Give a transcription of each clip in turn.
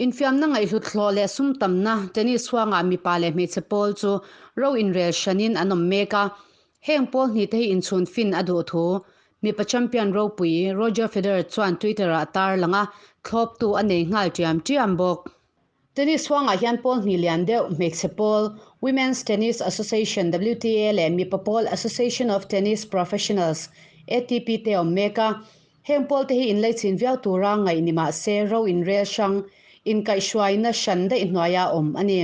Infiamna ngaihhlut hlawh leh sum tamna tennis huangah mipa leh hmeichhe pawl chu ro inrel hranin an awm mek a. Heng pawl hnihte hi inchhun fin a duh thu mipa champion ropui Roger Federer chuan Twitter-ah a tarlang a, thlawptu a nei nghal ṭiam ṭiam bawk. Tennis huangah hian pawl hnih lian deuh, hmeichhe pawl, Women's Tennis Association, WTA, leh mipa pawl, Association of Tennis Professionals, ATP, te a awm mek a. Heng pawlte hi inleichhin viau tura ngaih ni mah se ro inrel hrang, inkaihhruaina hran daih hnuaia awm a ni.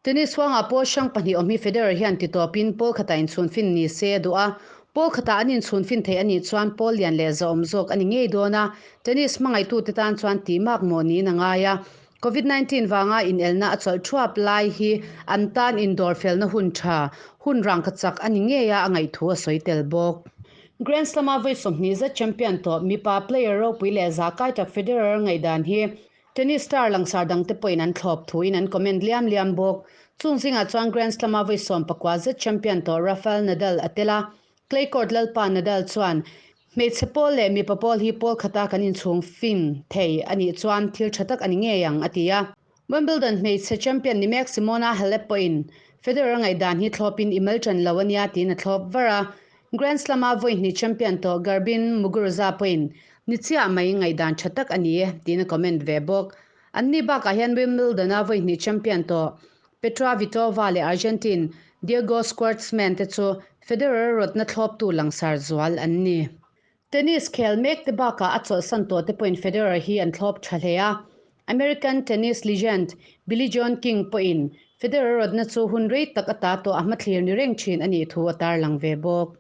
Tennis huangah pawl hrang pahnih awm hi Federer hian titawpin pawl khatah inchhunfin ni se a duh a, pawl khatah an inchhunfin theih a nih chuan pawl lian leh zahawm zawk a ni ngei dawn a, tennis hmangaihtute tan chuan tih mak maw niin a ngai a. Covid 19 vanga inelna a chawlh thuap lai hi an tan indawr felna hun tha, hun rangka chak a ni ngei a a ngaihthu a sawi tel bawk. Grand Slam-a vawi 20 zet champion tawh mipa player ropui leh zahkai tak Federer ngaihdan hi tennis star langsar dangte pawhin an thlawp thuin an comment liam liam bawk. Chung zingah chuan Grand Slam-a vawi 19 zet champion tawh Rafael Nadal a tel a, Clay court lalpa Nadal chuan, Hmeichhe pawl leh mipa pawl hi pawl khata kan inchhung fin thei a nih chuan thil tha tak a ni ngei ang, a ti a. Wimbledon hmeichhe champion ni mek Simona Halep pawhin Federer ngaihdan hi thlawpin i mal ṭan lo a nia tiin a thlawp var a. Grand Slam-a vawi hnih champion tawh Garbine Muguruza pawhin ni chiah mai ngaihdan tha tak a ni e tiin a comment ve bawk. Anni bakah hian Wimbledon-a vawi hnih champion tawh Petra Vitova leh Argentine Diego Schwartzman te chu Federer rawtna thlawptu langsar zual an ni. Tennis khel mek te bakah a chawlhsan tawh te pawhin Federer hi an thlawp tha hle a. American tennis legend Billie Jean King pawhin Federer rawtna chu hun rei tak ata tawh a hmathlir ni reng thin a nih thu a tarlang ve bawk.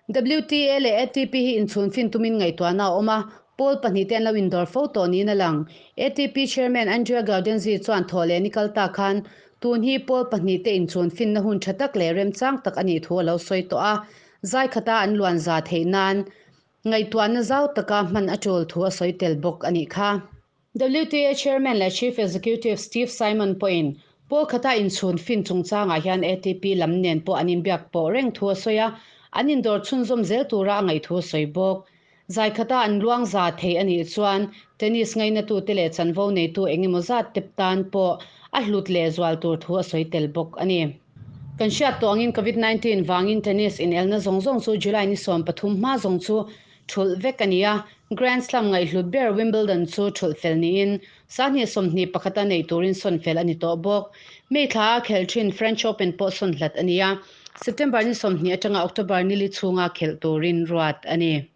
WTA leh ATP hi inchhun fin tumin ngaihtuahna a awm a, pawl pahnihte an lo indawr fo tawh niin a lang. ATP chairman Andrea Gaudenzi chuan thawh leh ni kal ta khan tun hi pawl pahnihte inchhun finna hun tha tak leh remchang tak a nih thu a lo sawi tawh a, zai khata an luan za theih nan ngaihtuahna zau taka hman a tul thu a sawi tel bawk a nih kha. WTA chairman leh chief executive Steve Simon pawhin pawl khata inchhun fin chungchangah hian ATP lam nen pawh an inbiak pawh reng thu a sawi a, an indawr chhunzawm zel tura a ngaih thu a sawi bawk. Zai khata an luang za thei a nih chuan tennis ngainatute leh chanvo neitu eng emaw zat te tan pawh a hlut leh zual tur thu a sawi tel bawk a ni. Kan hriat tawh angin Covid 19 vangin tennis inelna zawng zawng chu July ni 13 hma zawng chu Thulh vek a ni a, Grand Slam ngaihhlut ber Wimbledon chu thulh fel niin sanghnih 21 a neih turin sawn fel a ni tawh bawk. May thla a khelh thin French Open pawh sawn hlat a ni a, September ni 20 atanga October ni li chhunga khelh turin ruat a ni.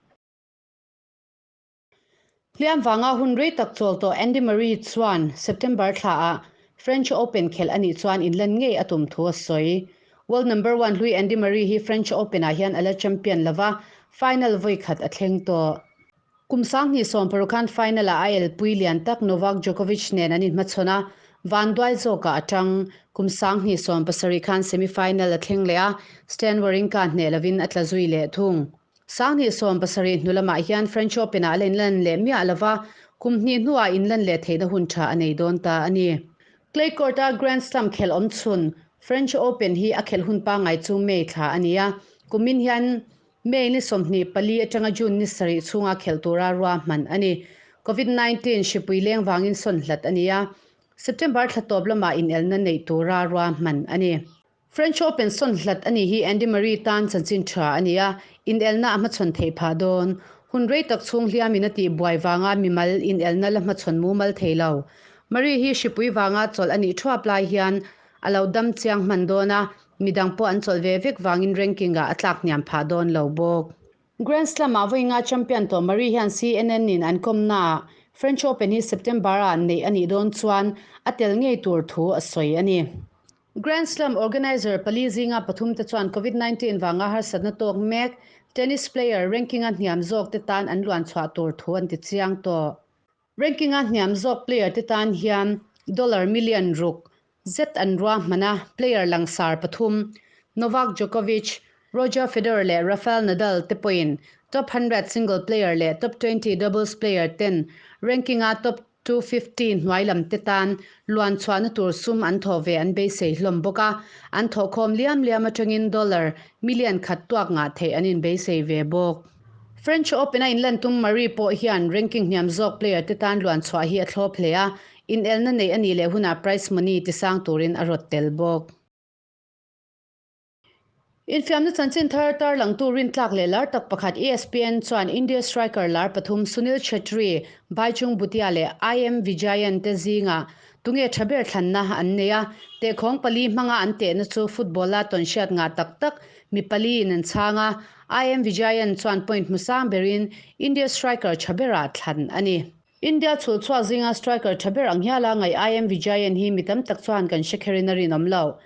Hliam vanga hun rei tak chawl tawh Andy Murray chuan September thlaah French Open khelh a nih chuan inlan ngei a tum thu a sawi. World number one hlui Andy Murray hi French Open ah hian a la champion lova, final vawi khat a thleng tawh. Kum 2016 khan final ah a elpui lian tak Novak Djokovic nen an inhmachhawn a, vanduai zawkah a tang. Kum 2017 khan semi-final a thleng leh a, Stan Wawrinka hneh lovin a tla zui leh thung. 2017 hnu lamah hian French Open ah a la inlan leh miah lova, kum hnih hnuah inlan leh theihna hun tha a nei dawn ta a ni. Clay court-a Grand Slam khelh awm chhun French Open hi a khelh hun pangngai chu May thla a ni a, kumin hian May ni 24 atanga June ni 7 chhunga khelh tura ruahman a ni. Covid 19 hripui leng vangin sawn hlat a ni a, September thla tawp lamah inelna neih tura ruahman a ni. French Open sawn hlat a nih hi Andy Murray tan chanchin tha a ni a, inelna a hmachhawn theih phah dawn. Hun rei tak chhung hliamin a tih buai vanga mimal inelna la hmachhawn mumal thei lo. Murray hi hripui vanga chawlh a nih thuap lai hian a lo dam chiang hman dawn a, midang pawh an chawlh ve vek vangin ranking-ah a tlak hniam phah dawn lo bawk. Grand Slam-ah vawi nga champion tawh Murray hian CNN-in an kawmnaah French Open hi September-ah neih a nih dawn chuan a tel ngei tur thu a sawi a ni. Grand Slam organiser pali zinga pathum te chuan Covid 19 vanga harsatna tawk mek tennis player ranking-a hniam zawk te tan an luan chhuah tur thu an ti chiang tawh. Ranking-a hniam zawk player te tan hian dollar million ruk zet an ruahman a, player langsar pathum Novak Djokovic, Roger Federer leh Rafael Nadal te pawhin top 100 single player leh top 20 doubles player ten ranking-a top 250 hnuai lam te tan luan chhuahna tur sum an thawh ve an beisei hlawm bawk a, an thawhkhawm liam liam atangin dollar million khat tuak ngah theih an inbeisei ve bawk. French Open-a inlan tum Murray pawh hian ranking hniam zawk player te tan luan chhuah hi a thlawp hle a, inelna neih a nih leh hunah prize money tisang turin a rawt tel bawk. Infiamna chanchin thar tarlangtu rintlak leh lar tak pakhat ESPN chuan India striker lar pathum Sunil Chhetri, Bhaichung Bhutia leh IM Vijayan te zingah tunge tha ber thlanna an nei a, tehkhawng pali hmanga an tehna chu football-a tawnhriat ngah tak tak mi pali in an chhang a, IM Vijayan chuan point hmu sang berin India striker tha berah thlan a ni. India chhulchhuak zinga striker tha ber ang hiala ngaih IM Vijayan hi mi tam tak chuan kan hre kherin a rinawm lo.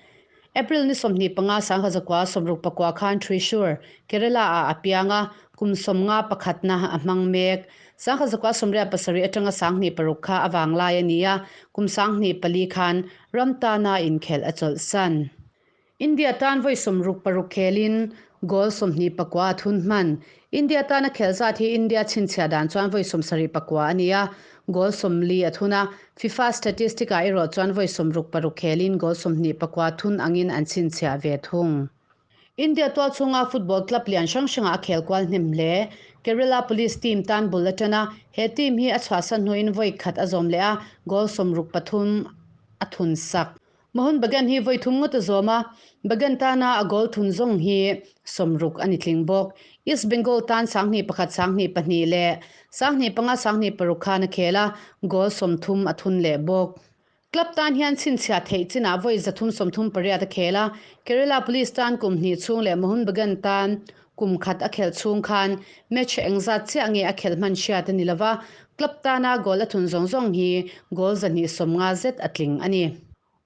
April ni 25 1964 khan Thrissur, Kerala-ah a piang a, kum 51 pakhatna a hmang mek. 1987 atanga 26 kha a vanglai a ni a, kum 24 khan ram tana inkhelh a chawlhsan. India tan vawi 66 khelin goal 29 a thun hman. India tana khelh zat hi India chhinchhiah dan chuan vawi 74 a ni a, goal 40 a thun a. FIFA statistic-ah erawh chuan vawi 66 khelin goal 29 thun angin an chhinchhiah ve thung. India tual chhunga football club lian hrang hrangah a khel kual hnem hle. Kerala Police team tan bul atana he team hi a chhuahsan hnuin vawi khat a zawm leh a, goal 63 a thun sak. Mohun Bagan hi vawi thum ngawt a zawm a, Bagan tana a goal thun zawng hi 60 a ni tling bawk. East Bengal tan 21 22 leh 25 26 khan a khel a, goal 30 a thun leh bawk. Club tan hian chhinchhiah theih chinah vawi 338 a khel a, Kerala Police tan kum hnih chhung leh Mohun Bagan tan kum khat a khelh chhung khan match engzat chiah nge a khelh hman hriat a ni lova, club tana goal a thun zawng zawng hi goal 250 zet a tling a ni.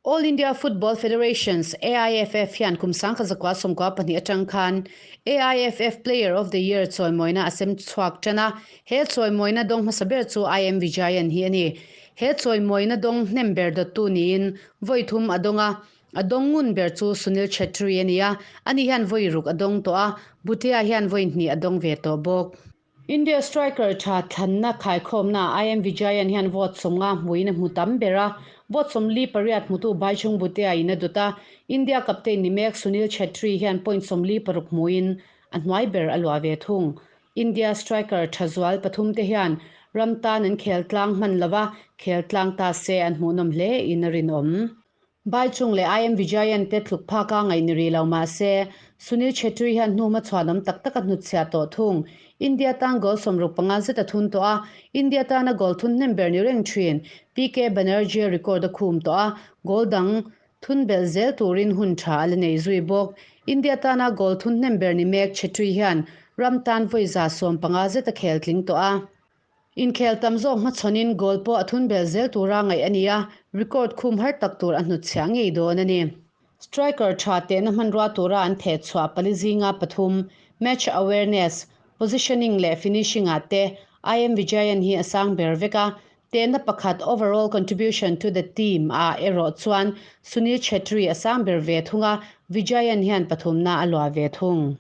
All India Football Federations, AIFF, hian kum 1992 atang khan AIFF Player of the Year chawimawina a sem chhuak tan a, he chawimawina dawng hmasa ber chu IM Vijayan hi a ni. He chawimawina dawng hnem ber dawttu niin vawi thum a dawng a, a dawng ngun ber chu Sunil Chhetri a ni a, ani hian vawi ruk a dawng tawh a, Bhutia hian vawi hnih a dawng ve tawh bawk. India striker tha thlanna khaikhawmna IM Vijayan hian vote 50 hmuin a hmu tam ber a, vote 48 hmutu Bhaichung Bhutia in a dawt a, India captain ni mek Sunil Chhetri hian point 46 hmuin a hnuai ber a luah ve thung. India striker tha zual pathum te hian ram tan an khel tlang hman lova, khel tlang ta se an hmuhnawm hle in a rinawm. Bhaichung leh IM Vijayan te tluk phaka ngaih ni ri lo mah se, Sunil Chhetri hian hnuma chhuanawm tak tak a hnutchhiah tawh thung. India tan goal 65 zet a thun tawh a, India tana goal thun hnem ber ni reng thin. PK Banerjee record a khum tawh a, goal dang thun belh zel turin hun tha a la nei zui bawk. India tana goal thun hnem ber ni mek Chhetri hian ram tan vawi 150 zet a khel tling tawh a. Inkhel tam zawk hmachhawnin goal pawh a thun bel zel tura ngaih a ni a, record khum har tak tur a hnutchhiah ngei dawn a ni. Striker tha tehna hmanrua tura an theh chhuah pali zinga pathum, match awareness, positioning leh finishing ah te IM Vijayan hi a sang ber vek a, tehna pakhat overall contribution to the team ah erawh chuan Sunil Chhetri a sang ber ve thung a, Vijayan hian pathumna a luah ve thung.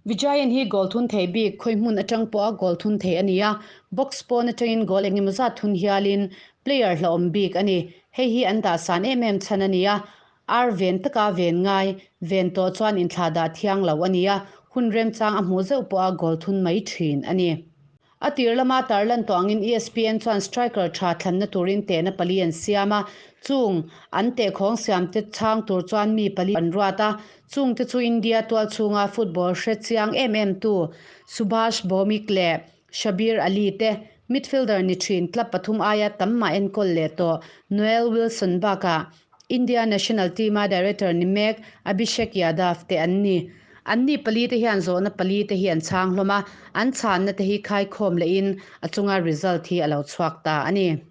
Vijayan hi goal thun thei bik khawi hmun atang pawh a goal thun thei a ni a, box pawn atangin goal engemaw zat thun hialin player hlauhawm bik a ni. Hei hi an dah san em em chhan a ni a, ar ven taka ven ngai, ven tawh chuan inthlah dah thiang lo a ni a, hun remchang a hmuh zeuh pawh a goal thun mai thin a ni. A tir lama tarlan tawh angin ESPN chuan striker tha thlanna turin tehna pali an siam a, chung an tehkhawng siam te chhang tur chuan mi pali an ruat a, chung te chu India tual chhunga football hre chiang em em tu Subhash Bhowmik leh Shabir Ali te, midfielder ni thin club pathum aia tam mah enkawl leh tawh Noel Wilson bakah India national team-a director ni mek Abhishek Yadav te an ni. An ni pali te hian zawhna pali te hi an chhang hlawm a, an chhanna te hi khaikhawm lehin a chunga result hi a lo chhuak ta a ni.